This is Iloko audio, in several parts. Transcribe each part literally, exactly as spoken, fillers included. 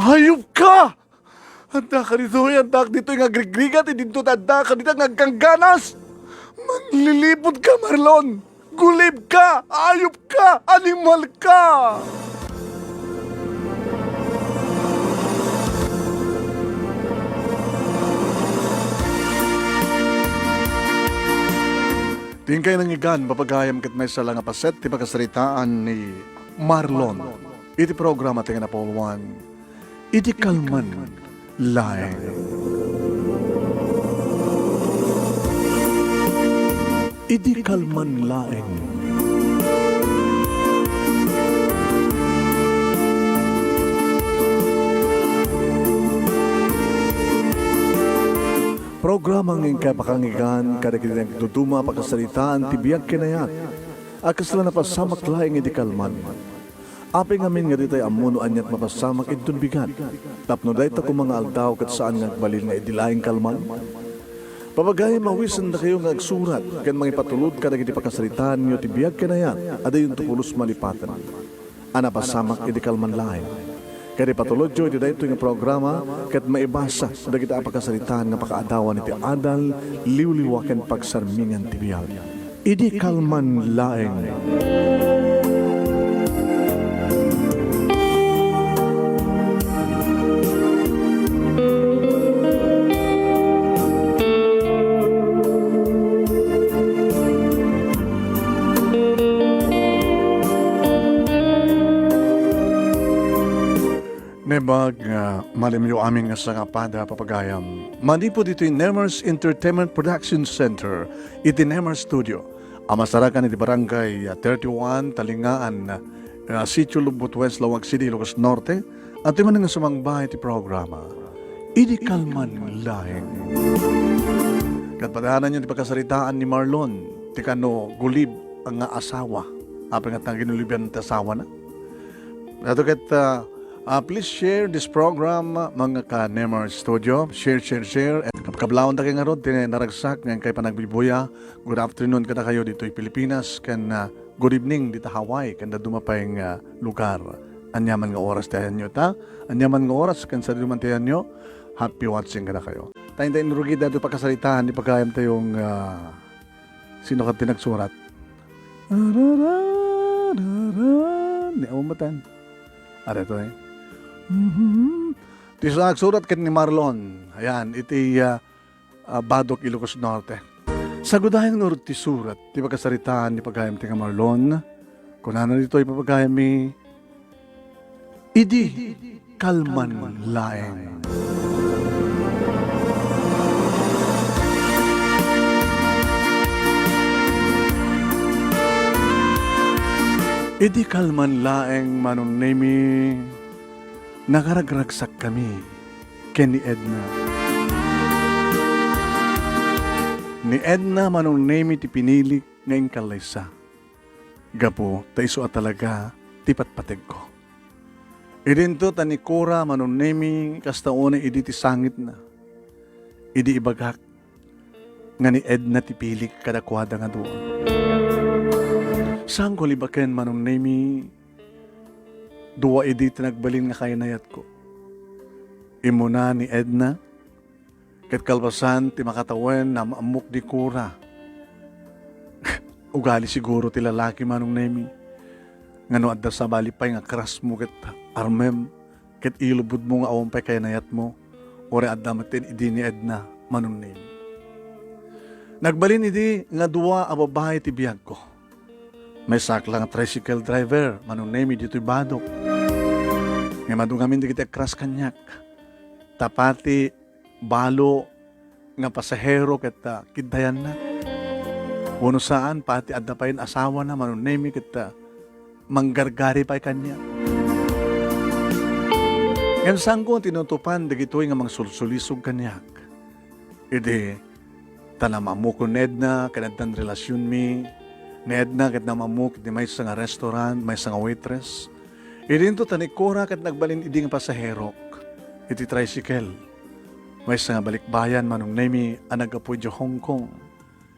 Hayop ka! Adda ka ditoy, adda ka ditoy nga agrigrigat, idinto ta adda ka dita nga agkangganas! Manlilipod ka, Marlon! Gulib ka! Hayop ka! Animal ka! Ti inkay nangngegan, papagayam, ket maysa la nga paset ti pakasaritaan ni Marlon iti programa ti nga napulwan, Idi Kalman Laeng. Idi Kalman Laeng. Programa nga inkay pakangngegana kadagiti nagduduma a pakasaritaan ti biag ken ayat a kasla napasamak laeng idi kalman. Apay ngamin nga ditay ammo no aniat mapasamak inton bigat, tapno dayta koma nga aldaw ket saan nga agbalin nga idi laeng kalman? Papagayam, awisendakayo nga agsurat ken mangipatulod kadagiti pakasaritaanyo ti biag ken ayat a diyonto pulos malipaten a napasamak idi kalman laeng. Ket ipatulodyo iti daytoy nga programa ket maibasa dagiti a pakasaritaan nga pakaadawan iti adal, liwliwa ken pagsarmingan ti biag. Idi kalman laeng. Naimbag nga malimyo amin nga sangapada, papagayam. Manipud ditoy Nemers Entertainment Production Center, iti Nemers Studio, a masarakan iti Barangay, ah, thirty-one, Talingaan, ah, Sitio Lubbot West, Laoag City, Ilocos Norte, adtoy manen nga sumangba iti programa, Idi Kalman Laeng. Ket padaananyo ti pakasaritaan ni Marlon, ti kano gulib nga asawa, apay nga ta ginuliban ti asawana. Ato ket, ah, ah, please share this program, mga ka-Nemers Studio. Share, share, share. And kabkablawanta kay ngarud ti naragsak nga inkay panagbibuya. Good afternoon kadakayo ditoy Pilipinas, ken, ah, good evening dita Hawaii, ken dadduma pay nga lugar. Aniaman nga oras ti ayanyo ta, aniaman nga oras ken sadino man ti ayanyo, happy watching kadakayo. Tayo, tayo, inrugi daytoy pakasaritaan ni pagayam tayong, ah, sino ket ti nagsurat? Arararara, ni Aumatan. Are to, eh. Mhm. Ti sa agsurat ket ni Marlon. Ayan, iti, ah, ah, Badoc, Ilocos Norte. Sagudayan ngarud ti surat ti pakasaritaan ni pagayam ti nga Marlon. Kunana ditoy, papagayam mi, Idi kalman laeng. Idi kalman laeng, Manong Nemi, nakaragragsakkami ken ni Edna. Ni Edna, Manong Nemi, ti pinilik nga inkallaysa. Gapu ta isu a talaga ti patpategko. Idinto ta ni Cora, Manong Nemi, kasta unay idi ti sangitna. Idi ibagak nga ni Edna ti pilik kadakuada nga dua. Saanko libaken, Manong Nemi, dua idi ti nagbalin nga kaynayatko. Immuna ni Edna, ket kalpasan ti makatawen, naam-ammok ni Cora. Ugali siguro ti lalaki, Manong Nemi, nga no adda sabali pay nga crush mo ket armem, ket ilubodmo nga awan pay kaynayatmo, uray adda met idi ni Edna, Manong Nemi. Nagbalin idi nga dua a babai ti biagko. Maysak la nga tricycle driver, Manong Nemi, ditoy Badoc. Ngem adu ngamin dagiti agcrush kaniak. Ta pati balo nga pasahero ket, ah, kiddayanna. Wenno saan, pati adda pay asawana, Manong Nemi, ket, ah, manggargari pay kaniak. Ngem saanko tinutupan dagitoy nga mangsulsulisog kaniak. Idi ta naam-ammok ni Edna ken addan relasionmi. Ni Edna ket naam-ammok iti maysa nga restaurant, maysa nga waitress. Idinto ta ni Cora ket nagbalin idi nga pasaherok iti tricycle. Maysa nga balikbayan, Manong Nemi, a naggapu idiay Hong Kong.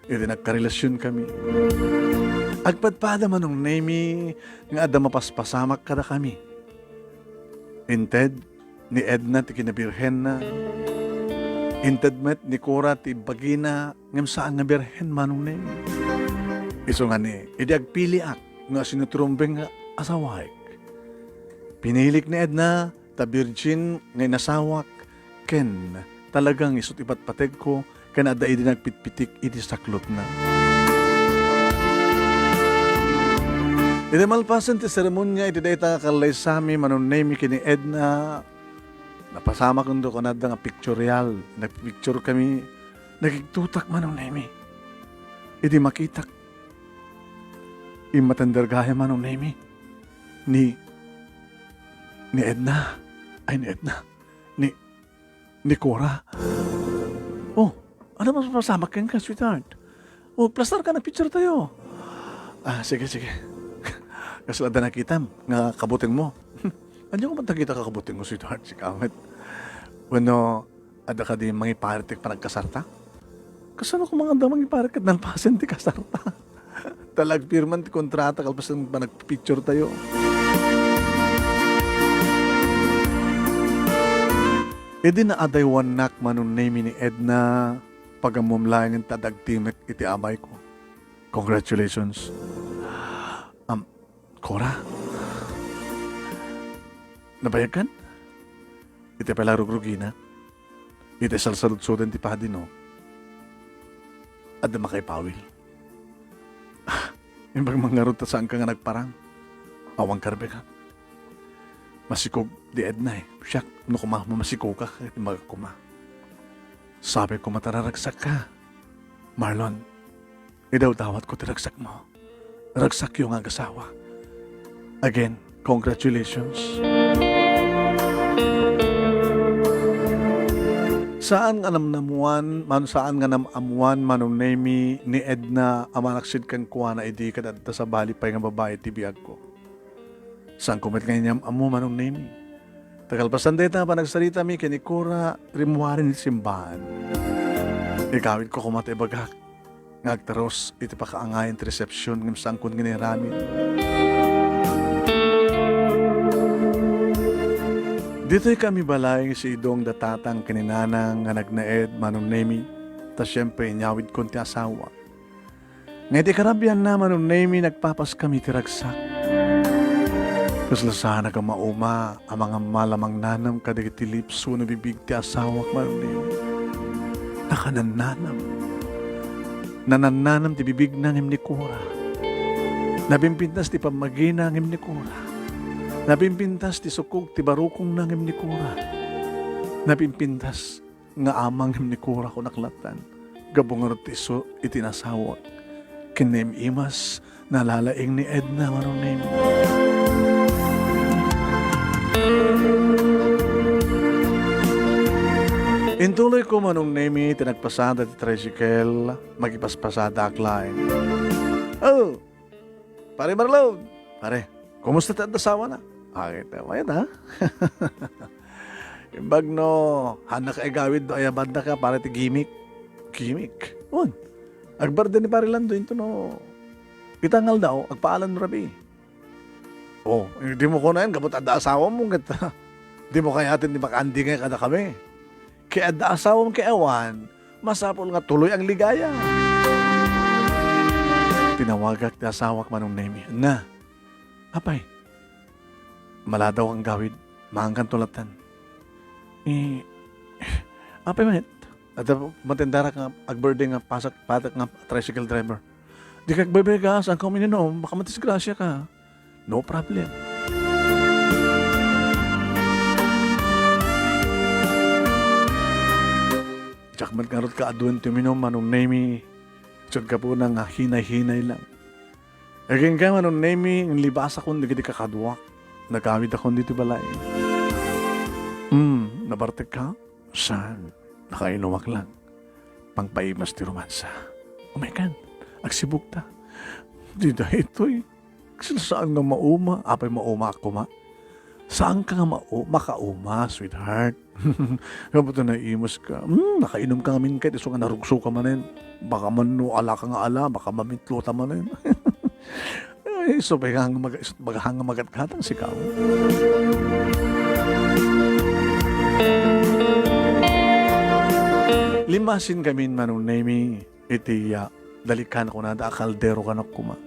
Idi nagkarelasionkami. Agpadpada, Manong Nemi, nga adda mapaspasamak kadakami. Inted, ni Edna ti kinabirhenna. Inted met ni Cora ti bagina, ngem saan nga birhen, Manong Nemi. Isu nga ni, idi agpiliak nga sinuturumbeng nga asawaek, pinilik ni Edna ta virgin nga inasawak, ken talagang isu ti patpategko, ken adda idi nagpitpitik iti saklotna. Iti malpasen ti seremonia iti dayta nga kallaysami, Manong Nemi, ken ni Edna, napasamak, ken kanaada nga pictorial. Nagpicture kami, nagigtutak, Manong Nemi. Idi makitak, immatender gayam, Manong Nemi, ni, ni Edna. Ay, ni Edna. Ni, ni Cora. Oh, ano mas mapasamak kenka, sweetheart? Oh, plastar ka, nagpicture tayo. Ah, sige, sige. Kasla adda nakitam nga kabutengmo. Ania man nakita ka kabutengmo, sweetheart, sika met. Wenno, adda kadi mangiparit ti panagkasarta? Kasano koma nga adda mangiparit ket nalpasen ti kasarta? Ta la agpirman ti kontrata kalpasan panagpicture tayo. Idi naadaywannak, Manong Nemi, ni Edna, pagammom laengen ta adda agtimek iti abayko. Congratulations. Am, Cora? Nabayagkan? Iti pay la rugrugina. Iti salsaludsoden ti padi, no? Adda makaipawil. Ah, imbag man ngarud ta saanka nga nagparang. Awan karbeka. Masikog di Edna, eh. Siak, no kuma, mamasikog ka, ket imbag kuma. Sabi ko, matararagsakka. Marlon, idawdawatko ti ragsakmo. Ragsakyo nga agasawa. Again, congratulations. Saan nga namnamuan, man, saan nga nam-ammuan, Manong Nemi, ni Edna a manaksid kenkuana idi ket adda sabali pay nga babai ti biagko. Saanko met nga inyam-ammo, Manong Nemi. Ta kalpasan dayta a panagsaritami ken ni Cora, rimmuaren iti simbahan. Ikawitko koma ta ibagak nga agtaros iti pakaangayan ti resepsion ngem saankon nga naaramid. Ditoy kami balay, si Idong da Tatang ken ni Nanang nga nagnaed, Manong Nemi, ta siempre inyawidkon ti asawa. Nga iti karabianna, Manong Nemi, nagpapaskami iti ragsak. Kasla saanak a mauma a mangammal a mangnanam kadagiti lips wenno bibig ti asawak, Manong Nemi. Nakannanam. Nanannanam ti bibigna ngem ni Cora. Napimpintas ti pammagina ngem ni Cora. Napimpintas ti sukog ti barukongna ngem ni Cora. Napimpintas nga amang ni Cora, kunak lattan. Gapu ngarud ti isu iti nasawak ken naim-imas, nalalaing ni Edna, Manong Nemi. Intuloy ko, Manong Nemi, ti nagpasada ti tricycle, makipaspasadaak laeng. Oh! Pare Marlon, pare, kumusta ti adda asawana? Ay, mayat, ha? Imbag no, haanna ka igawid no ayabanda ka para ti gimik. Gimik? Un. Agberde ni Pare Lando, into no, ita nga aldaw, agpaalan no rabii. Oh, eh, di mo kunaen, gapu ta adda asawam, ket di mo kayaten ti makaandingay kadakami. Ket adda asawam ket awan, masapul nga tuloy ang ligaya. Tinawagak ti asawak, Manong Nemi. Na, apay, maladaw ang gawid, maangkan tulatan. Eh, apay met, adda matendarak nga agberde nga pasak, patak nga tricycle driver. Di ka agbebegas, saan ka uminom, baka madisgrasya ka. No problem. Diak met ngarud kaaduen ti uminom, Manong Nemi. Ket gapuna nga hinay-hinay lang. Agingga, Manong Nemi, inlibasakon dagiti kakaduak. Nagawidakon ditoy balay. Hmm, nabartek ka? Saan? Nakainumak lang. Pangpaimas ti romansa. Umaykan, agsibugta. Di daytoy. Saan nga mauma? Apay mauma koma? Saan ka nga mau-, makauma, sweetheart? Gapu ta naimas ka. Hmm, nakainom ka ngamin ket isu nga narugso ka manen. Baka man no ala ka nga ala, baka mamitlo ta manen. Ay, isu pay nga mag-, isu, baga nga magatgatang sika. Masin kamin, Manong Nemi, iti, ah, dalikan kunada a kaldero kanak koma.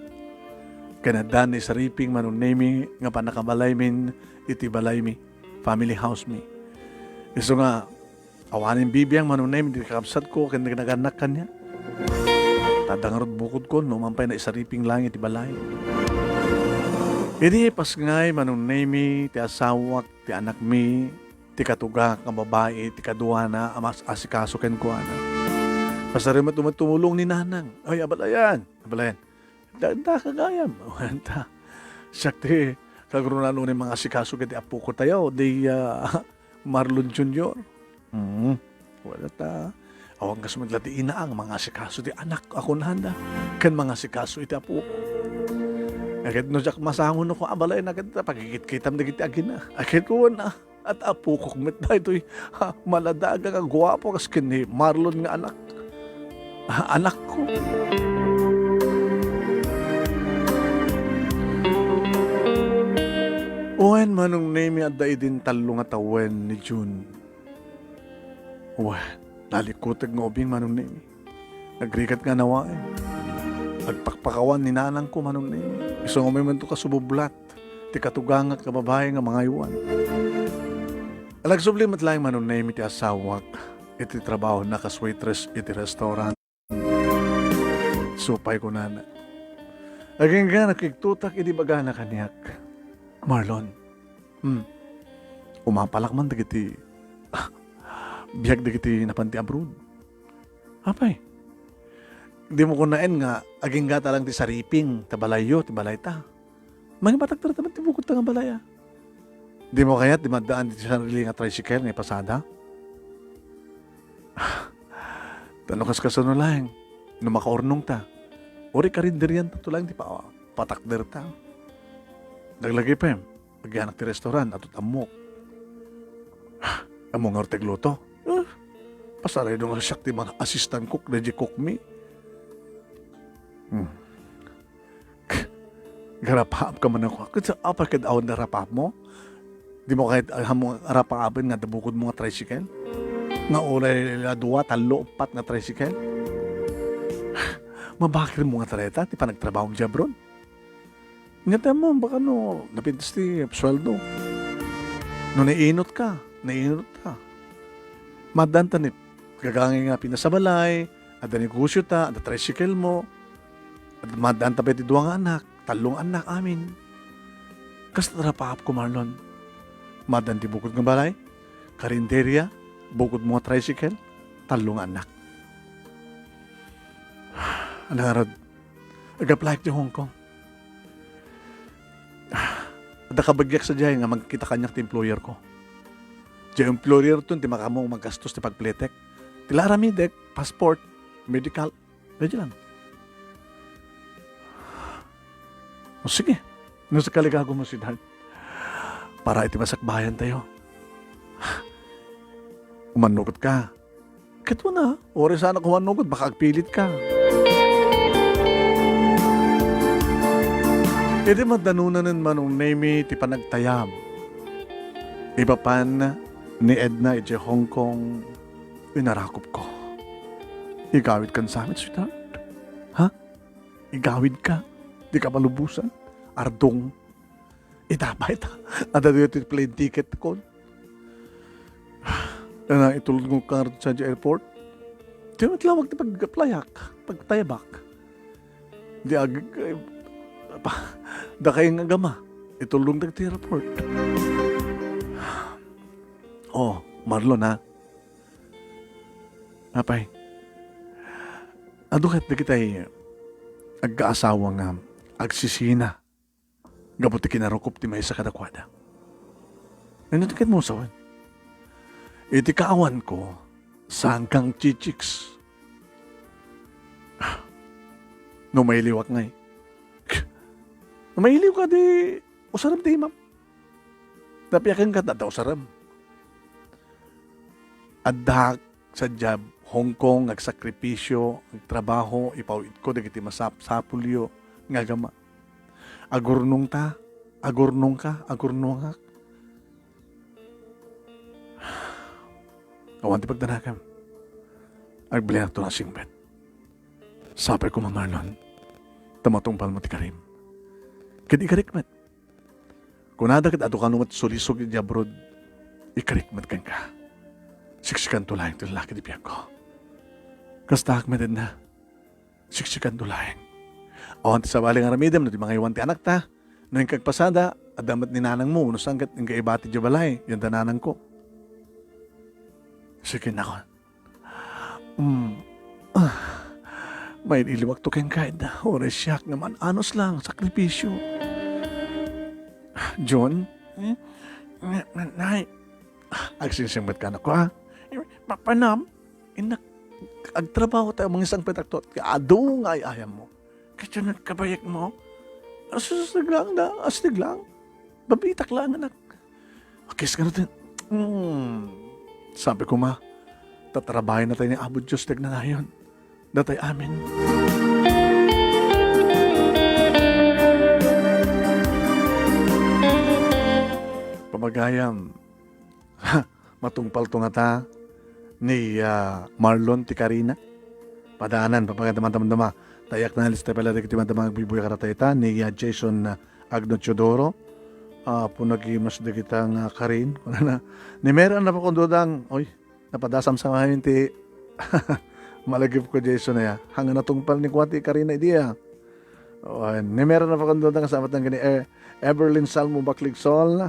Ken adda ni sariping, Manong Nemi, nga pannakabalaymin iti balaymi, family house mi. Isu nga, awanen bibiang, Manong Nemi, ti kakabsatko ken nagnagannak kaniak. Ta adda ngarud bukodko, no man pay naisariping laeng iti balay. Idi pasngay, Manong Nemi, ti asawak, ti anakmi, ti katugak nga babai, ti kaduana a mas-asikaso kenkuana. Kasari met tumulong ni Nanang. Ay, abalayan, abalayan. Da, da ka gayam. Wanta. Siak ti kagrunano ni mga asikaso ken ti apoko tayo, di, ah, Marlon Junior. Mm. Wala ta. Awan kas met la ti ina ang mga asikaso ti anak a kunada, ken mga asikaso iti apoko. Ket no diak masango no ko abalayan, ket pagikitkitam dagiti agina. Ket wala. At apokok met daytoy, ha, maladaga nga guapo kas ken ni Marlon nga anak. Ha, anakko. Wen, Manong Nemi, adda idin tallo nga tawen ni June. Wen, nalikuteg nga ubing, Manong Nemi. Nagrigat nga nawaen. Agpakpakawan ni nanangko, Manong Nemi. Isu nga umay man to kasubublat ti katugangak nga babai nga mangaywan. Nagsubli met laeng, Manong Nemi, ti asawak iti trabahona kas waitress iti restaurant. Supay kunana. Agingga nakigtutak idi bagana kaniak. Marlon, hmm, umapalak man dagiti biag dagiti napan ti abroad. Apay, di mo kunaen nga agingga ta lang ti sariping ta balayyo, ti balayta. Mangibatak ta met ti bukod ta nga balay, a. Di mo kayat di maddaan ti sarili nga tricycle nga ipasada? Ta no kas kasano laeng, no makaurnong ta, uri karinderian ta to laeng ti pa-, patakder ta. Laglagi pay, agianak ti restaurant, atot ammok. Ammo nga urteg luto? Eh, pasaraydo nga siak ti mga assistant cook, daydi cook mi. Hmm. Garapaap ka man ako. Ket sa apa ket awan garapaap mo? Di mo kahit, ah, mo garapaap nga dabukod mo nga tricycle? Nga uray la dua, tallo, uppat nga tricycle? Mabakir mo nga tareta ti panagtrabaho mo diay abroad? Nga tayo mo, baka no, napintas ti sweldo. No, nainot ka, nainot ka. Madan ta ni gagangay nga pinasabalay, adda negosyo ta, adda tricycle mo, at madan ta pay ti dua nga anak, tallo nga anak, amin. Kasta rapaap ko, Marlon. Madan ti bukod nga balay, karinderya, bukod mo nga tricycle, tallo nga anak. Ano nga rod? Ag-apply ti Hong Kong. Adda kabagiak sadiay nga magkita kaniak ti employer ko. Diay employer ton ti makaammo maggastos ti pagpletek. Ti la aramidek, passport, medical, daydi lang. O sige, no sakali gago mo, sweetheart. Para iti masakbayan tayo. Umannukot ka. Ket wen a, uray saan a kumannugot, baka agpilit ka. Idi maddanunanen Manong Nemi ti panagtayab, ipapan ni Edna idiay Hong Kong, inarakop ko. Igawid kan sa amin, sweetheart. Ha? Igawid ka? Di ka malubusan? Ardong. Ita pay ta. Adda daytoy plane ticket kon. Ana, itulod ka ngarud sa airport. Di met lawag ti pag-applyak, pagtayabak. Di ag-, pa, dakay nga agama. Itulong dagiti airport. Oh, Marlon, ha? Apay. Adu ket dagiti agkaasawa nga agsisina gapu ti kinarukop ti maysa kadakuada. Nino ti ket musawen? Iti kaawan ko, saan kang chichiks. No mailiwak ngay. No mailiw ka, di usarem ti imam. Napiaken ka, adda usarem. Adda sadiay Hong Kong, agsakripisyo, agtrabaho, ipaw-itko dagiti masapsapulyo nga agama. Agurnong ta, agurnong ka, agurnongak. Awan ti pagdanakam. Agbalinakto a singpet. Sapay koma, Marlon, ta matungpalmo ti karim. Ket ikarik met. Kunada ket adu kano met sulisog idiay abroad, ikarik met kenka. Siksikanto laeng ti lalaki ti biagko. Kastaak met, Edna. Siksikanto laeng. Awan ti sabali nga aramidem no di mangaywan ti anakta. No inka agpasada, adda met ni nanangmo, no saan ket inka ibati idiay balay, yan da nanangko. Sige, nako. Mm. Ah. Mailiwakto kenka, Edna. Uray siak nga man-anos lang, sakripisyo. John? Hmm? Nga, nga, nay. Agsingsingpet ka, anak ko, ha? Papanam, innak, agtrabaho tayo, mangisangpetakto. Adu nga ay-ayam mo. Kasunod ka bayag mo? Asusag lang da, astig lang. Babitak lang, anak. Akis ka natin. Hmm. Sabi ko, ma, tatrabahin na tayo ni Apo Diyos, tagnanayon. Datay amin. Pamagayam. Matungpal to nga ta ni, ah, Marlon ti karina. Padanan, papagdamdama. Tayak na lista pala dagiti madama agbuybuyag kadatayo ta ni, ah, Jason, ah, Agno Teodoro. Ah, punagimas dagita nga karin. Kunana, ni Mera na pakundudang, oy, napadasam sa ngayon ti malagip ko, Jason, aya. Hanggang natungpal ni Kuwati karina idiya. Oh, ni Mera na pakundudang, kasama tang gini, eh, Everlyn Salmo Bakligsol.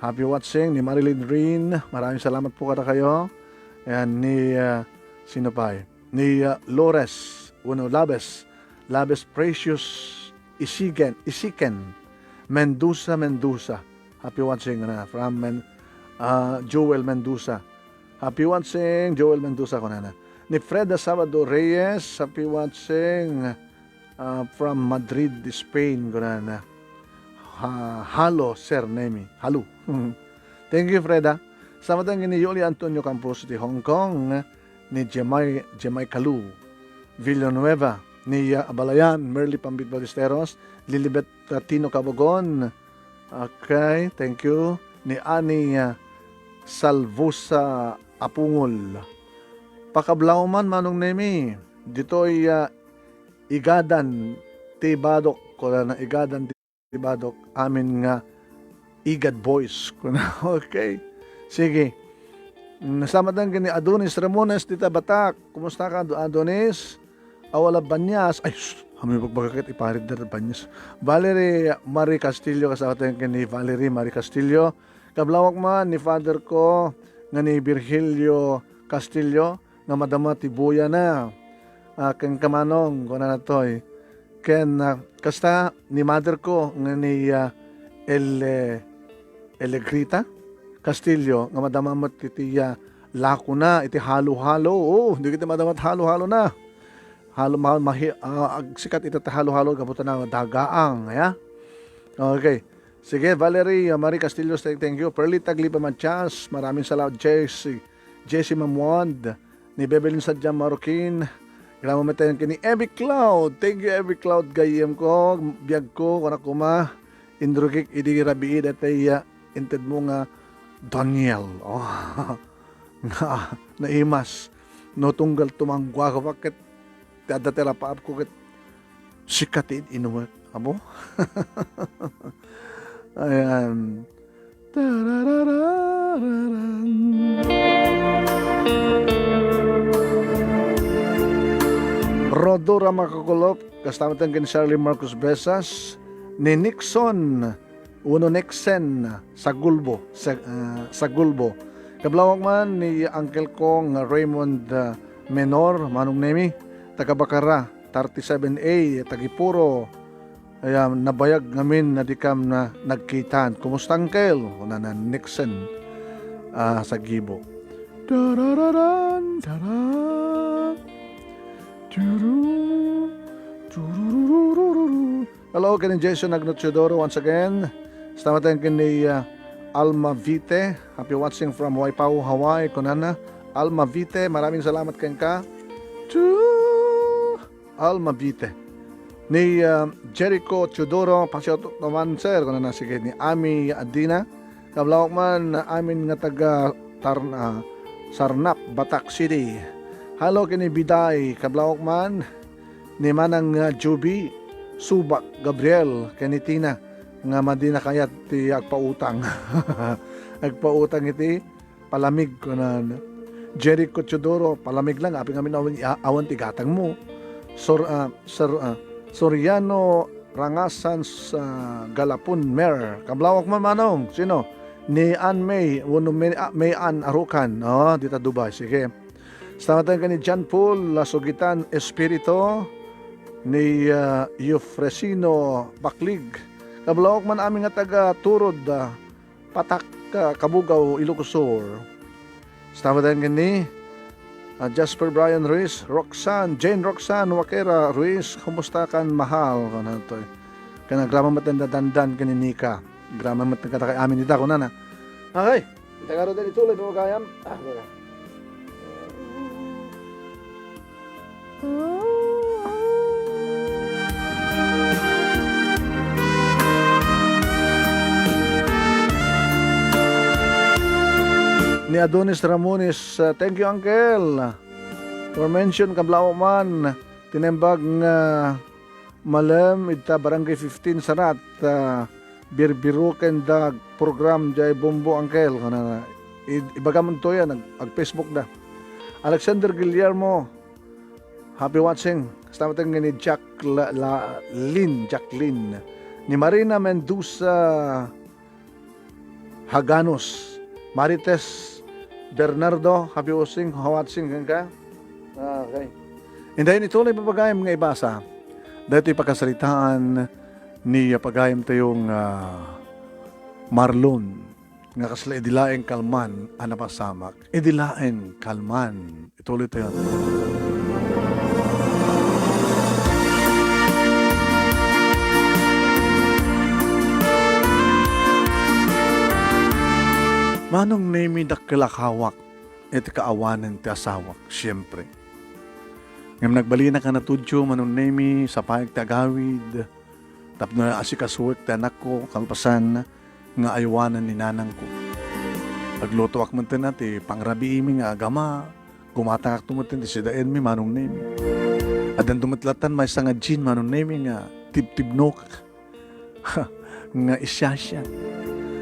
Happy watching ni Marilyn Rin. Maraming salamat po kada kayo. Ayan, ni, ah, sino pa eh? Ni, ah, Lores, uno, Labes. Labes Precious Isigen, Isiken. Mendoza, Mendoza. Happy watching na from Men-, ah, Joel Mendoza. Happy watching, Joel Mendoza, kunana. Ni Freda Sabado Reyes, happy watching. Ah, from Madrid, Spain, kunana. Ha-, halo, Sir Nemi. Halo. Thank you, Freda. Sama tayo ni Yoli Antonio Campos di Hong Kong, ni Jemay, Jemay Kalu Villanueva, ni, ah, Abalayan, Merly Pambit Ballesteros, Lilibet, ah, Tino Cabogon. Okay, thank you. Ni Ani, ah, Salvosa Apungol. Pakablaw man, Manong Nemi. Ditoy, ah, Igadan ti Badok, kunana, Igadan ti Badok, amin nga Igad Boys, kuna. Okay. Sige. Mm, nasamatan ken ni Adonis Ramones dita Batak. Kumusta ka, Ad-, Adonis? Awala Banyas. Ay, sus, amin pagbaga ket iparid da Banyas. Valerie Marie Castillo, kasamatan ken ni Valerie Marie Castillo. Kablawak man ni Father ko nga ni Virgilio Castillo nga madama ti buyana. Ah, ken kamanong, kuna natoy. Ken, ah, kasta ni mother ko nga ni, ah, El-, Elegrita Castillo nga madama met iti, ah, lakona iti halo-halo. Oo, di ket madama ti halo-halona. Halo, ma-, mahi-, ah, agsikat ita ti halo-halo gapu ta nadagaang, ya. Okay. Sige, Valerie, ah, Marie Castillo, thank, thank you. Perlita Aglipa Matias, maraming salamat. Jesse, Jesse Mamuad, ni Bebelin Sadyang Marukin. Grabe matayan kini Evie Cloud. Thank you, Evie Cloud. Gayyem ko, biag ko, kuna kuma. Indrugik idi rabii datay, ah, inted mo nga Daniel. Oh. Nga, naimas. No tunggal tumangguaga ket ti adda ti rapaap ko ket sika ti inumek. Amo? Ayan. Tararararan. Rodora Makakulop, kasta met ken Charlie Marcos Besas, ni Nixon, uno Nixon, Sagulbo, Sa-, ah, Sagulbo. Kablawak man ni uncle ko nga Raymond, ah, Menor, Manong Nemi, taga Bacara, thirty-seven A, tagipuro, ay, ah, nabayag ngamin na di kam na nagkitan. Kumusta, uncle? Kunana Nixon, ah, Sagibo. Darararan, daran. Turu, turururururu. Hello, ken ni Jason Agno Teodoro once again. Salamat ken ni, ah, Alma Vite. Happy watching from Waipahu, Hawaii, kunana. Alma Vite, maraming salamat kenka. Tu Alma Vite. Ni, ah, Jericho Teodoro, pa-shout out naman, sir, kunana, sige, ni Ami Adina. Kablawak man, amin nga taga Tarn-, ah, Sarnap, Batak City. Hello, ken ni Biday, kablawak man, ni Manang, ah, Juby, Subak, Gabriel, ken ni Tina, nga madi na kayat ti agpautang. Agpautang iti palamig, kunan. Jericho Teodoro, palamig lang, apay ngamin awan, a-, awan ti gatangmo. Sor-, ah, Sor-, ah, Soriano Rangasan sa Galapon, Mer. Kablawak man, Manong. Sino? Ni Ann May, wenno May, ah, May Ann Arucan. Oh, dita Dubai. Sige. Salamat ken ni John Paul Lasugitan Espiritu, ni, ah, Eufresino Baklig. Kablawak man amin nga taga Turod, ah, Patak, ah, Cabugao, Ilocos Sur. Salamat ken ni, ah, Jasper Brian Ruiz, Roxanne, Jane Roxanne Wakera Ruiz, kumusta kan mahal? Kunana toy. Ken agraman met dandan ken ni Nika. Agraman met kadakay amin ita, kunana. Okay. Ita ngarud, ituloy ti pagayam. Ah, wala. Ni Adonis Ramones, uh, thank you, Uncle, for mention, kablawak man ti naimbag nga Malem, ita Barangay fifteen, Sarat, ah, birbiroken da program jay Bombo Uncle, kunana. Id-, ibagam ditoy, ag-, ag-Facebook da. Alexander Guillermo, happy watching. Kasta met ni Jack La-, La-, Lin, Jacqueline. Ni Marina Mendoza, Haganos, Marites Bernardo, happy watching, watching kenka. Ah, okay. Inday, ituloy ti pagayam nga ibasa. Daytoy pakasaritaan ni pagayamtayo nga Marlon, nga kasla idi laeng kalman a napasamak. Idi laeng kalman. Ituloy tayo. Manong Nemi, dakkel a kawak iti kaawanen ti asawak, siempre. Ngem nagbalina kan natudyo, Manong Nemi, sapaek ti agawid, tapno asikasuek ti anakko, kalpasan nga aywanen ni nanangko. Aglutoak metten ti pangrabiimi nga agama, gumatangakto metten ti sidaenmi, Manong Nemi. Addanto met lattan maysa nga gin, Manong Nemi, nga tibtibnok nga isiasian.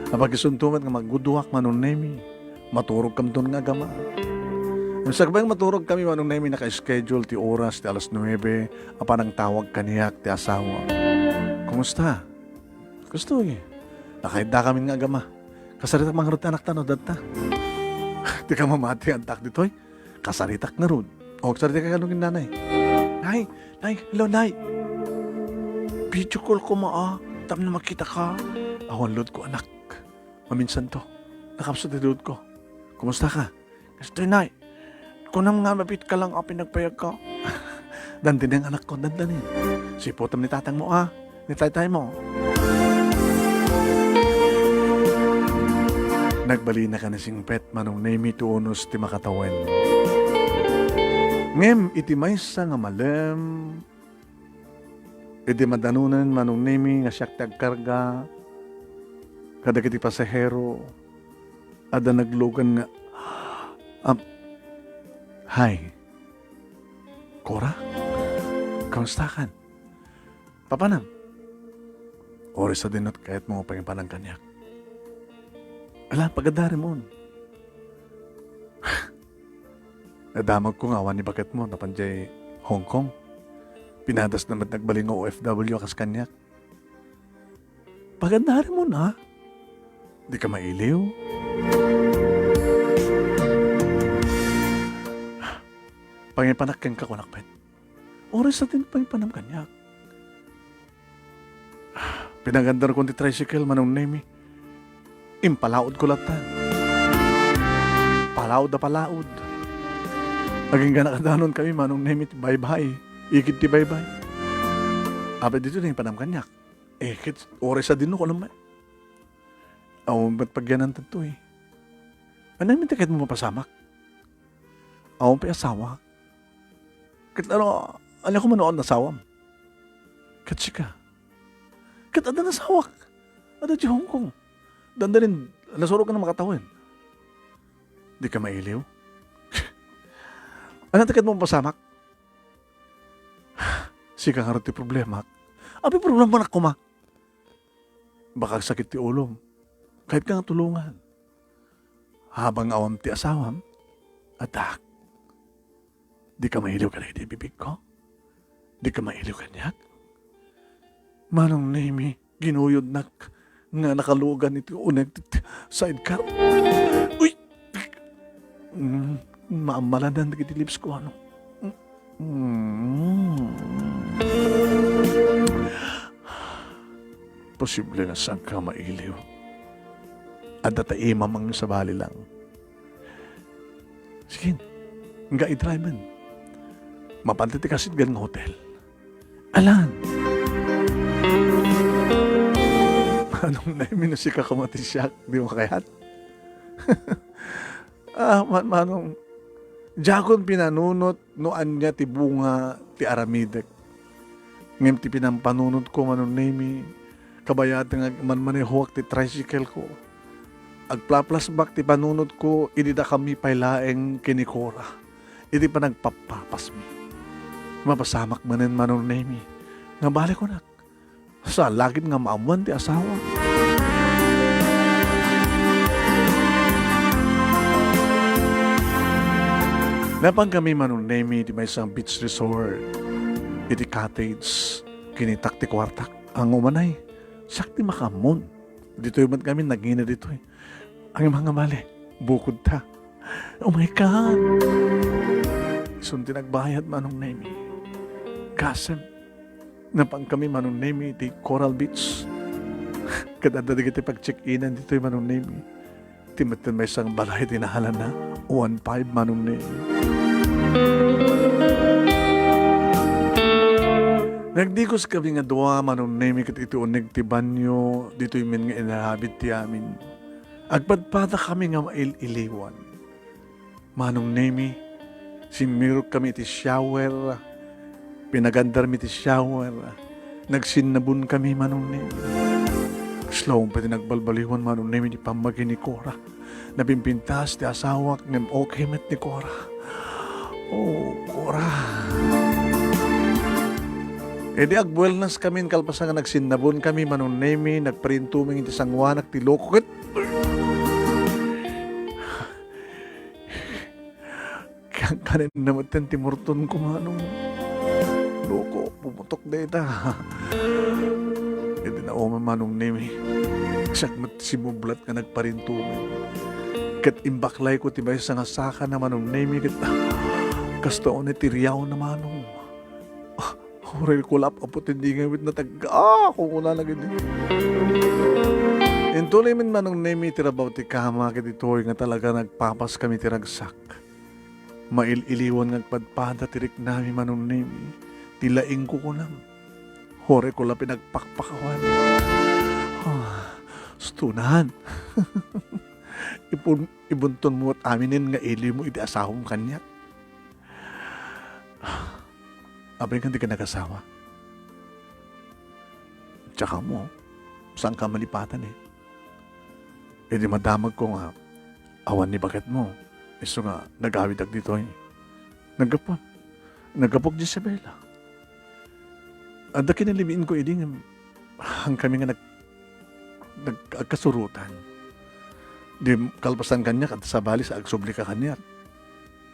Apag isunto met nga magguduak, Manong Nemi. Maturogkamton nga agama. Ngem sakbay nga maturogkami, Manong Nemi, naka-schedule ti oras ti alas nuebe a panangtawag kaniak ti asawa. Kumusta? Kastoy, nakaidda kami nga agama. Kasaritak man ngarud ti anakta no adda. Dika mamati nga addak ditoy. Kasaritak ngarud. O, agsaritak kano ken nanay. Nay, nay, hello, nay. Video call koma, a, tapno makitaka. Awan load ko, anak. Maminsan to. Nakapsut ti load ko. Kumusta ka? Kastoy, nay. Kunam nga mabiit ka lang a pinagpayagka. Dandani, anakko, dandani. Siputem ni tatangmo, a, ni taytaymo. Nagbalina ka ni singpet, Manong Nemi, ti unos ti makatawen. Ngem iti maysa nga malem, idi madanonen, Manong Nemi, nga siak ti agkarga kadagiti pasahero, adda naglugan nga, am, hi. Cora? Kamustakan? Papanam? Uray sadino ti kayatmo nga pangipanam kaniak? Ala, pagadarimon. Nadamagko nga awan ni baketmo napan jay Hong Kong. Pinadasna met nagbalin nga O F W a kas kaniak. Pagadarimon, a? Dika mailiw? Pangipanak kenka, kunak met. Uray sadino ti pangipanam kaniak? Pinagandarkon ti tricycle, Manong Nemi. Impalaodko latta. Palaod a palaod. Agingga nakadanon kami, Manong Nemi, ti baybay. Igid ti baybay. Apay ditoy ti pangipanam kaniak. Eh, ket uray sadino, kunam met. Awan met pagyanan daytoy. Ania met ti kayatmo mapasamak? Awan pay asawak. Ket ano, ania koma no adda asawam? Ket sika? Ket adda asawak. Adda ti Hong Kong. Dandanin, nasurok nga makatawen. Dika mailiw? Ania ti kayatmo mapasamak? Sika ngarud ti problemak. Apay problemanak koma? Baka agsakit ti ulom. Kayatka nga tulongan. Habang awan ti asawam, addak. Dika mailiw kadagiti bibigko? Dika mailiw kaniak? Manong Nemi, ginuyodnak nga nakalugan iti uneg ti sidecar. Uy! Mm, maamalanan dagiti lips ko, ano? Mm. Posible nga saanka mailiw. Adda ta imam nga sabali lang. Sige, nga i-drive-en. Mapan ti kasitgan nga hotel. Alan! Manong Nemi, no sika koma ti siak, dimo kayat? Ah, man-, manong, diakon pinanunot no ania ti bunga ti aramidek. Ngem ti pinampanunotko, Manong Nemi, kabayat nga manmanehoak ti tricycle ko. Agplasbak ti panunotko idi dakami pay laeng ken ni Cora iti panagpappapasmi. Mapasamak manen, Manong Nemi, nga balikonak. Saan la gid nga maammoan ti asawa. Napan kami, Manong Nemi, iti maysa nga beach resort, iti cottage, kinitak ti kuartak. Ang umanay, siak ti makaammon. Ditoy met kami nagina ditoy. Ang mga bale, bukod ta. Oh my God! Isun ti nagbayad, Manong Nemi. Gasem, napan kami, Manong Nemi, iti Coral Beach. Ket adda dagiti pag-check-inan ditoy, Manong Nemi. Ti metten maysa nga balay ti nahalana, one five, Manong Nemi. Nagdigos kami nga dua, Manong Nemi, ket iti uneg ti banyo, ditoy men nga inahabit ti amin. Agpadpada kami nga mail-iliwan. Manong Nemi, simmirok kami iti shower, pinagandarmi ti shower, nagsinnabon kami, Manong Nemi. Kasla pay ti nagbalbaliwan, Manong Nemi, ti pammagi ni Cora. Napimpintas ti asawak, ngem okay met ni Cora. Oh, Cora. Idi agbuelnas kami, kalpasan nga nagsinnabon kami, Manong Nemi, nagparintumeng iti sangoanak ti loko ket Kan-, kanen na metten ti murton ko, Manong. Loko, pumutok dayta. Iti nauman, Manong Nemi. Siak met simublat nga nagparintumeng. Ket imbaklay ko ti maysa nga saka na, Manong Nemi, ket, ah, kasta unay ti riaw na, Manong. Ah, uray ko lap, apo ti di nga wit natagga. Ah, kunkunana gid. Intuloy men, Manong Nemi, ti rabaw ti kama, ket itoy nga talaga nagpapas kami ti ragsak. Mail-iliwan nga agpadpada ti riknami, Manong Nemi, ti laing kukunam. Uray ko la pinagpakpakawan. Ah, stunan. Ipun-, ibunton mo at aminen nga iliw mo iti asawam kaniak. Apay nga di ka nagasawa? Tsaka mo, saan ka malipatan eh? Idi madamag ko nga awan ni baket mo, isu nga nagawidak ditoy. Naggapu, naggapu ak Jezebel. Adda kinalimiin ko idi nga, han kami nga nag-, nag-, agkasurotan. Di kalpasan kaniak, adda sabali sa agsubli ka kaniak.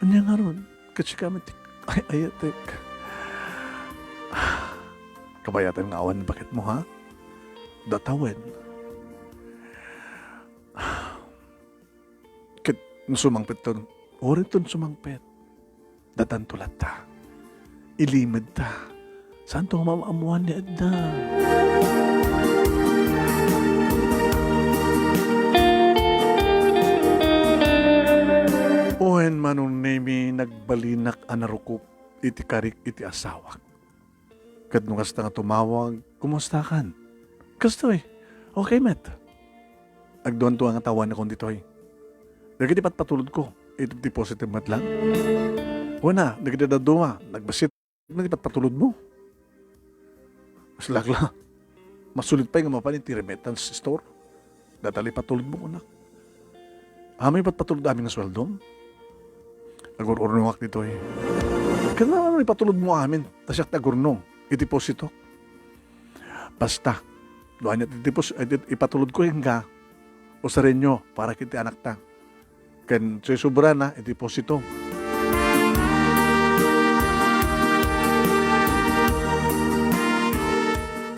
Ania ngarud, ket sika met ti ay-ayatek. Kabayatan nga awan ni baket mo, ha? Datawen. Ket no sumangpet ton, uray ton sumangpet. Datanto latta. Ilimedta. Saanto nga maam-ammoan ni Edna? Wen, Manong Nemi, nagbalinak a narukop iti karik iti asawak. Ket no kasta nga tumawag, "Kumusta kan?" "Kastoy, okay met." Agduanto a nga tawanakon ditoy. Dagiti patpatulodko, iti depositem met lang. Wen a, dagiti dadduma, nagbassit met ti patpatulodmo. Salakla, masulit pay nga mapan iti remittance store. Data la ipatulodmo kunak. Amin patpatulod amin nga sueldom. Agur-urnongak ditoy. Ket no ipatulodmo amin, ta siak ti agurnong iti positok. Basta, no ania ti dipos-, iti ipatulodko kenka, usarenyo para iti anakta. Ken ti subrana, iti posito.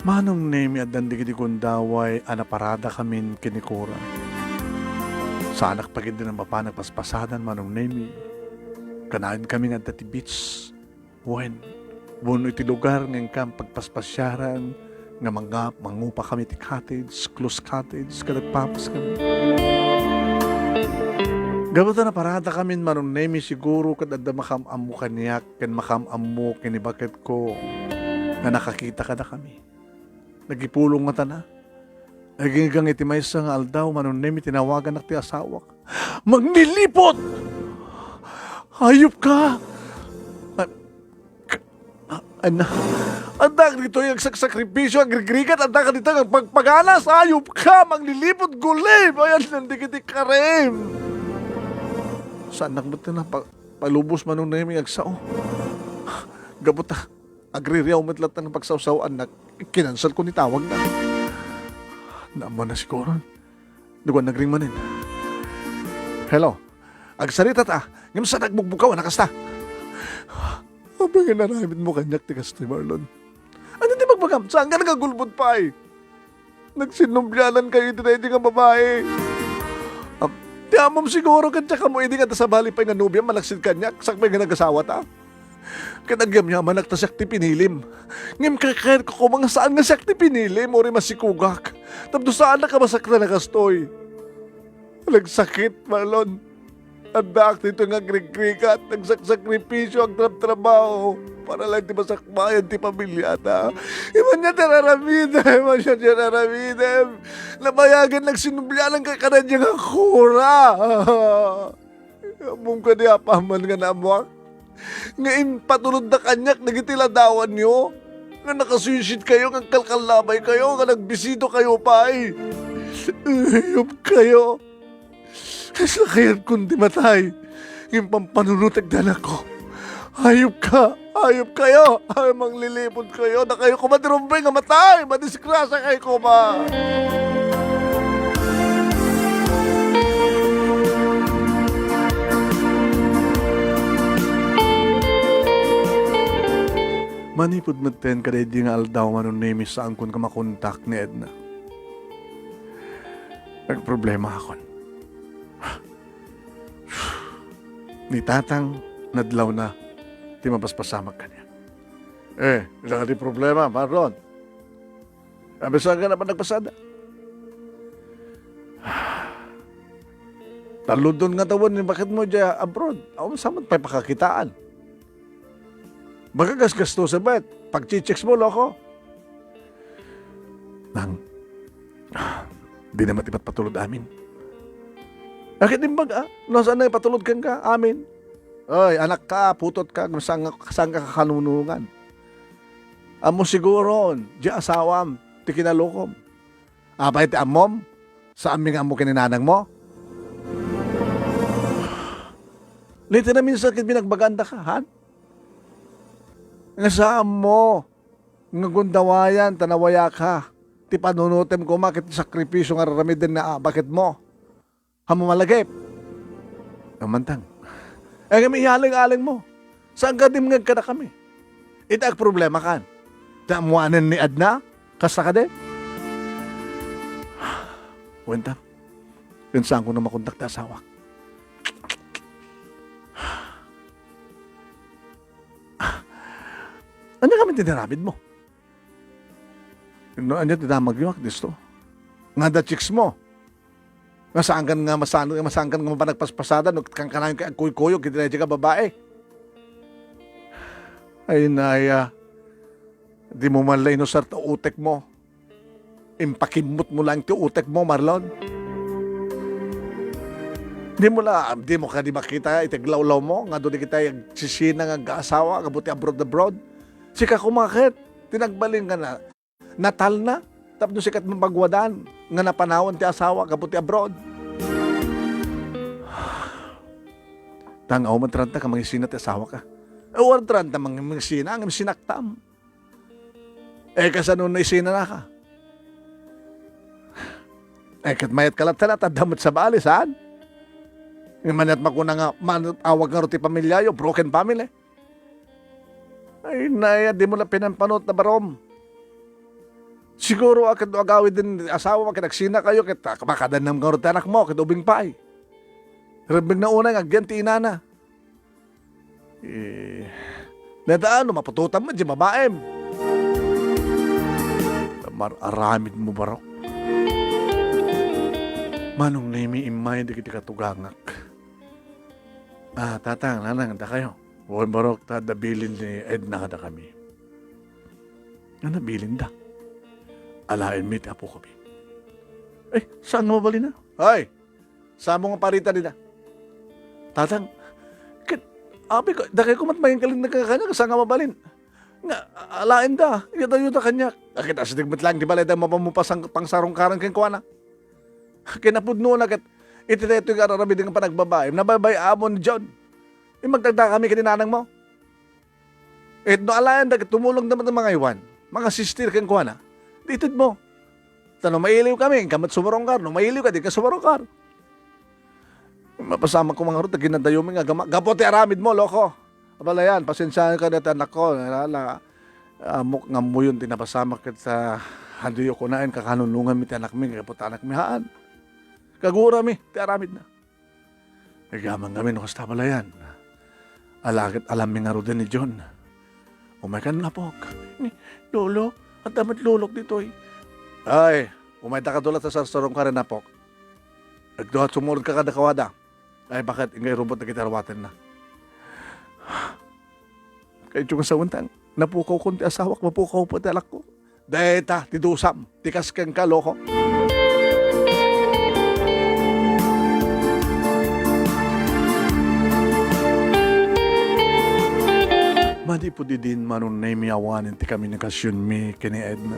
Manong Nemi, addan dagiti gundaway a naparadakamin ken ni Cora. Saanak pay ketdi a mapan nagpaspasadan, Manong Nemi. Kanayon kami nga adda ti beach. Wen, wenno iti lugar nga inkam pagpaspasiaran, nga mangngap-, mangupakami ti cottage, close cottage, ket agpapaskami. Gapu ta naparadakamin, Manong Nemi, siguro ket adda makaam-ammo kaniak ken makaam-ammo ken ni baketko nga nakakita kadakami. Nagipulong ngatana. Aginggang iti maysa nga aldaw, Manong Nemi, tinawagannak ti asawak. Magliliput! Hayop ka! A-, a-, ana, adda ka ditoy agsaksakripisio, agrigrigat, adda ka ditoy agpagpaganas, hayop ka! Magliliput, gulib! Ayan, nandigiti karim! Saanak met nga pa-, palubos, Manong Nemi, agsao. Gapu ta, agririaw met latta nga pagsawsawaannak, kinanselko ni tawagna. Naammoanna siguro. Dugan nagring manen. Hello. Agsarita ta, ngem saan agbugbukaw a kasta. Apay nga inaramidmo kaniak ti kastoy, Marlon? Ania ti bagbagam? Saanka nga agulbod pay? Nagsinnublianan kayo iti daydi nga babae. Am, ti amom siguro ket diak ammo idi nga adda sabali pay nga nobiam malaksid kaniak, sakbay nga nagasawa ta. Ket agyamyamanak ta siak ti pinilim. Ngem kayatko koma nga saan nga siak ti pinilim, uray masikogak. Tapno saanak a masaktan a kastoy. Nagsakit, Marlon. Addaak ditoy nga agrigrigat, nagsaksakripisio, agtrabtrabaho para laeng ti masakbayan ti pamiliata. Imanyan ti ar-aramidem, imanyan ti ar-aramidem. Nabayagen, nagsinnublianan kay kadaydi nga Cora. Ammom kadi apaman nga naammoak nga impatulodda kaniak dagiti ladawanyo nga nakasuisidkayo, nga agkalkallabaykayo, nga nagbisitokayo pay. Hayop kayo. Kasta kayatkon ti matay. Ngem pampanunotek ti anakko. Hayop ka! Hayop kayo! Ay, mangliliput kayo! Dakayo koma ti rumbeng nga matay! Madisgrasya kayo koma! Manipud metten kadaydi nga aldaw, Manong Nemi, saankon nga makontak ni Edna. Agproblemaakon. Ni Tatang, nadlawna ti mapaspasamak kaniak. Eh, adda kadi problema, Marlon? Abi, saanka nga panagpasada? Taludon nga tawen ni baketmo diay abroad. Awan sa met pay pakakitaan. Baka gasgastosen met. Pagchichicks mo, loko. Nang, dina met ipatpatulod amin. Ket imbag, a? No, saanna ipatulod kenka amin? Oy, anakka, putotka, saanka, saanka kakanunongan. Ammo siguron, diay asawam, ti kinalukom. Apay ti ammom? Saanmi nga ammo ken ni nanangmo? Laeng ti naminsan ket binagbagaandaka, han? Nga saanmo nga gundawayan ta nawayaka ti panunotem koma ket ti sakripisio nga ar-aramiden ni baketmo. Ammom a lagip. Amantang. Ay, kami iyaleng-alengmo. Saanka dimngeg kadakami? Ita agproblemakan. Ta ammoanen ni Edna? Kasta kadi? Wen ta. Ken saanko nga makontak ti asawak. Ania ngamin ti inaramidmo? No, ania ti damagyo, Cristo? Nga adda chicks mo? Nga saankan nga masan-, nga saankan nga mapan nagpaspasada no kankanayon kay agkuykuyog iti daydiay nga babae? Ay, naya, dimo man la inusar ti utekmo. Impakimmutmo laeng ti utekmo, Marlon. Dimo la, dimo kadi makita iti aglawlawmo nga adu dagiti agsisina nga agassawa gapu ti abroad-abroad? Sika koma ket ti nagbalin nga na-, natalna tapno sika ti mapagwadan nga napanawan ti asawa gapu ti abroad. Ta nga umantranta ka mangisina ti asawaka. Umantranta mang-, mangisina, ngem sinaktam. Eh, kasano no isinanaka? Eh, ket mayat ka latta, adda met sabali, saan? Ngem mayat makuna nga, man-, awag ngarud ti pamiliayo, broken family. Ay, nay, di mo la pinampanot na barom. Siguro, a, ket no agawid din asawa, ket agsinakayo, ket, a, makadannam ngarud ti anakmo, ket ubing pay. Rebbeng na unay nga agyan ti inana. Eh, nada, ano, maputotam met di babaem. Mar-aramid mo, barok. Manong Nemi, immay dagiti katugangak. Ah, tatang, nanang, dakayo. Wen, barok, ta adda bilin ni Edna kadakami. Ania bilinda? Alaenmi ti apokami. Eh, saan nga mabalin? Ay, samo nga parita dida. Tatang, ket, apay ko, dakay ko met maingkalinda kaniak, saan nga mabalin? Nga, alaenda, iyat-ayuda kaniak. Ket asideg met laeng ti balayda nga mapan-, pangsarungkaran kenkuana. Kinapudnona ket iti daytoy nga ar-aramiden nga panagbabaim, nabaybay-amon ni John. Immay agdakdakami ken ni nanangmo. Ket no alaenda ket tumulongda met nga mangaywan, mangasistir kenkuana, di itedmo. Ta no mailiwkami, inka met sumarungkar. No mailiwka, di ka sumarungkar. Mapasamak koma ngarud ta kinadayomi nga agama-, gapu ti aramidmo, loko. Abalayan, pasensiaenka dayta anakko. Ala, ala, ammok nga ammoyon ti napasamak ket, ah, adiyo kunaen kakanunonganmi ti anakmi, gapu ta anakmi haan. Kagurami ti aramidna. Agyamankami no kasta, abalayan. Ala ket alammi ngaruden ni John. Umaykan, apok. Ni, Lolo, adda met lolok ditoy. Ay, umayda kano la ta sarsarungkaren, apok. Agduat sumurodka kada kawada. Ay, baket, inggay rumbot dagiti arwatenna. Kayatyo nga sawen ta napukawkon ti asawak, mapukawko ti anakko. Dayta ti dusam, ti kas kenka, loko. Manipud idin, Manong Nemi, awanen ti komunikasionmi ken ni Edna.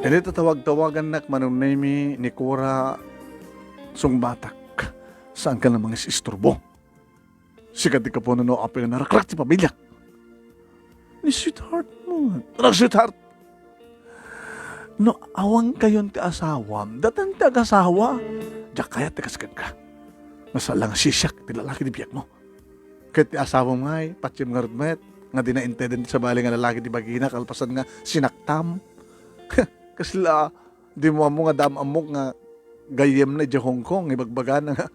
Idi tatawag-tawagannak, Manong Nemi, ni Cora, sungbatak. Saanka la mangisisturbo. Sika ti gapu no apay nga narakrak ti pamiliak. Ni sweetheart mo. Anak, sweetheart. No awankayon ti asawam, datan ti agasawa. Diak kayat ti kas kenka. Masala nga siak ti lalaki ti biagmo. Ket ti asawam ngay, patiem ngarud met, nga dina inteden ti sabali nga lalaki ti bagina, kalpasan nga sinaktam. Kasla, dimo ammo nga daan ammok nga gayyemna idiay Hong Kong, ibagbagana nga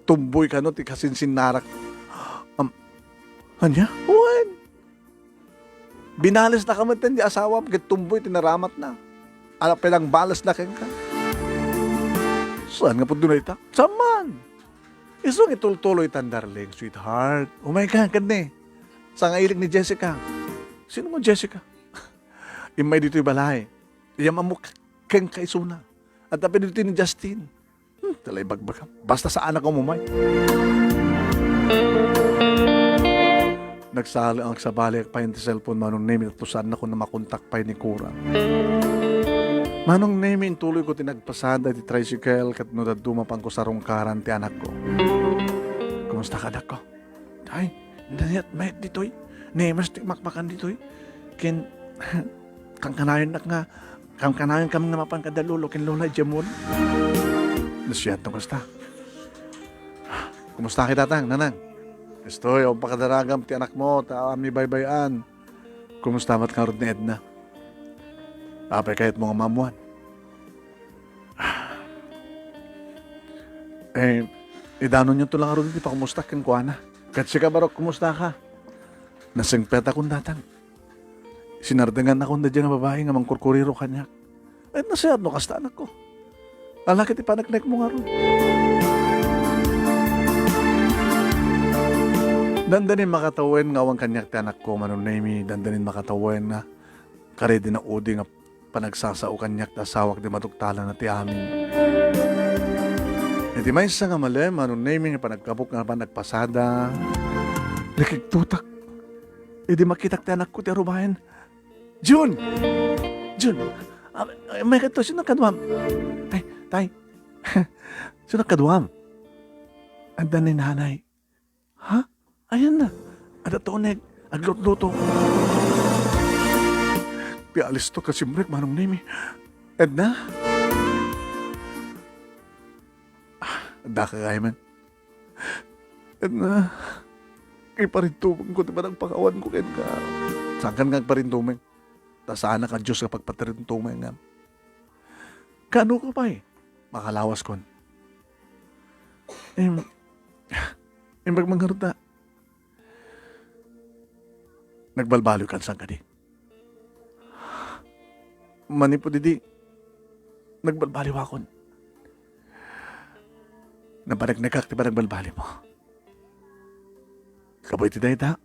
tumboy kano ti kasinsinnarak. Am, ania? Wen. Binalesnaka met ti asawam ket tumboy ti naramatna. Ala, pinangbalesna kenka. Saan nga pudno dayta? Saan man? Isu nga itultuloytan, darling, sweetheart. Umayka, ket ni, sangailik ni Jessica. Sino mo, Jessica? Immay ditoy balay. Iyam-ammok kenka isuna. Adda pay ditoy ni Justin. Hmm, tala ibagbagam. Basta saanak umumay. Nagsali-, nagsabaliak pay ti cellphone, Manong Nemi, tapno saannakon a makontak pay ni Cora. Manong Nemi, intuloyko ti nagpasada iti tricycle, ket no dadduma, mapanko sarungkaran ti anakko. Kumusta ka, anakko? Ay, naniat mayat ditoy. Nemas ti makmakan ditoy. Ken, kankanayon nak nga, kankanayon kami nga mapan kada lolo ken lola idiay mall. Nasayaat no kasta. Kumusta ki, tatang, nanang? Istoy, awan pakadaragam ti anakmo, ta awan mi baybay-an. Kumusta met ngarud ni Edna? Apay kayatmo nga maammuan? Eh, idanonyo to lang ngarud ti pakumustak kenkuana. Ket sika, barok, kumusta ka? Nasingpetakon, tatang. Sinardengannakon daydiay nga babai nga mangkurkuriro kaniak. Ay, nasayaat no kasta, anakko. Ala ket ti paneknekmo ngarud. Dandanin makatawen nga awan kaniak ti anakko, Manong Nemi, dandanin makatawen nga kari di naudi nga panagsasao kaniak ti asawak di maduktalan ti amin. Iti maysa nga malem, Manong Nemi, nga panagkabok nga panagpasada, nakigtotak. Idi makitak ti anakko ti arubaen, "Jun! Jun! Ah, ah, may kadto, sino kaduam?" "Tay, tay, sino kaduam?" Adda ni nanay. Ha? Ayanna. Adda ti uneg. Aglutluto. Pialisto ka simrek, Manong Nemi. Edna? Ah, adda ka gayam. Edna, iparintumengko ti panagpakawanko kenka. Saankan nga agparintumeng? Ta saanak a Dios nga pagparintumengam. Kaano ka pay? Makalawaskon. Em, em, pagmangarta. Nagbalbaliw kan saan kadi? Manipud idi, nagbalbaliwakon. Napaneknekak ti panagbalbalimo. Kabuy ti dayta,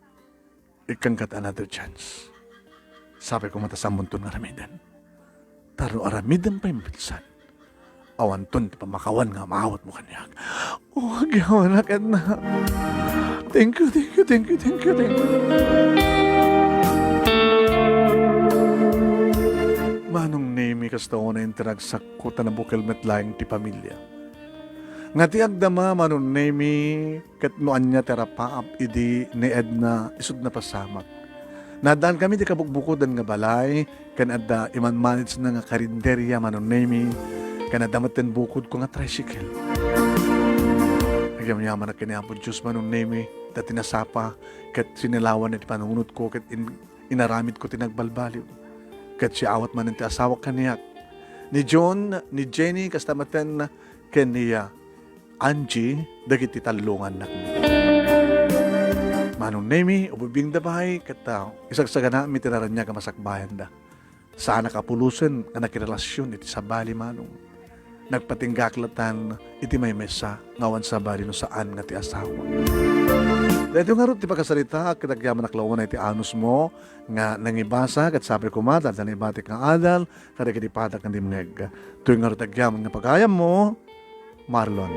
ikkan ket another chance. Sapay koma ta samonton nga aramiden. Ta no aramiden pay maminsan, awanton ti pammakawan nga maawatmo kaniak. Oh, agyamanak, Edna. Thank you, thank you, thank you, thank you, thank you. Manong Nemi, kasta unay ti ragsakko ta nabukel met laeng ti pamilia. Nga ti agdama, Manong Nemi, ket no ania ti arapaap idi ni Edna, isut' napasamak. Naaddankami ti kabukbukodan nga balay, ken adda imanmanagna nga karinderia, Manong Nemi, ken adda met ti bukodko nga tricycle. Agyamyamanak ken ni Apo Dios, Manong Nemi, ta ti nasapa ket sinilawan ti panunotko ket in-, inaramidko ti nagbalbaliw. Ket siawat manen ti asawak kaniak. Ni John, ni Jenny, kasta maten ken ni, ah, Angie, dagiti tallongannak. Manong Nemi, ubibingda pay, ket, ah, isagsaganami ti naraniag a masakbayanda. Saanak a pulosen nga nakirelasion iti sabali, Manong. Nagpatinggak latan iti maymaysa nga awan sabali no saan nga ti asawa. Daytoy ngarud ti pakasaritaak ket agyamanak la unay ti anusmo nga nangibasa ket sapay koma ta adda naibatik nga adal kadagiti padak nga dimngeg. Toy ngarud ti agyaman nga pagayammo, Marlon.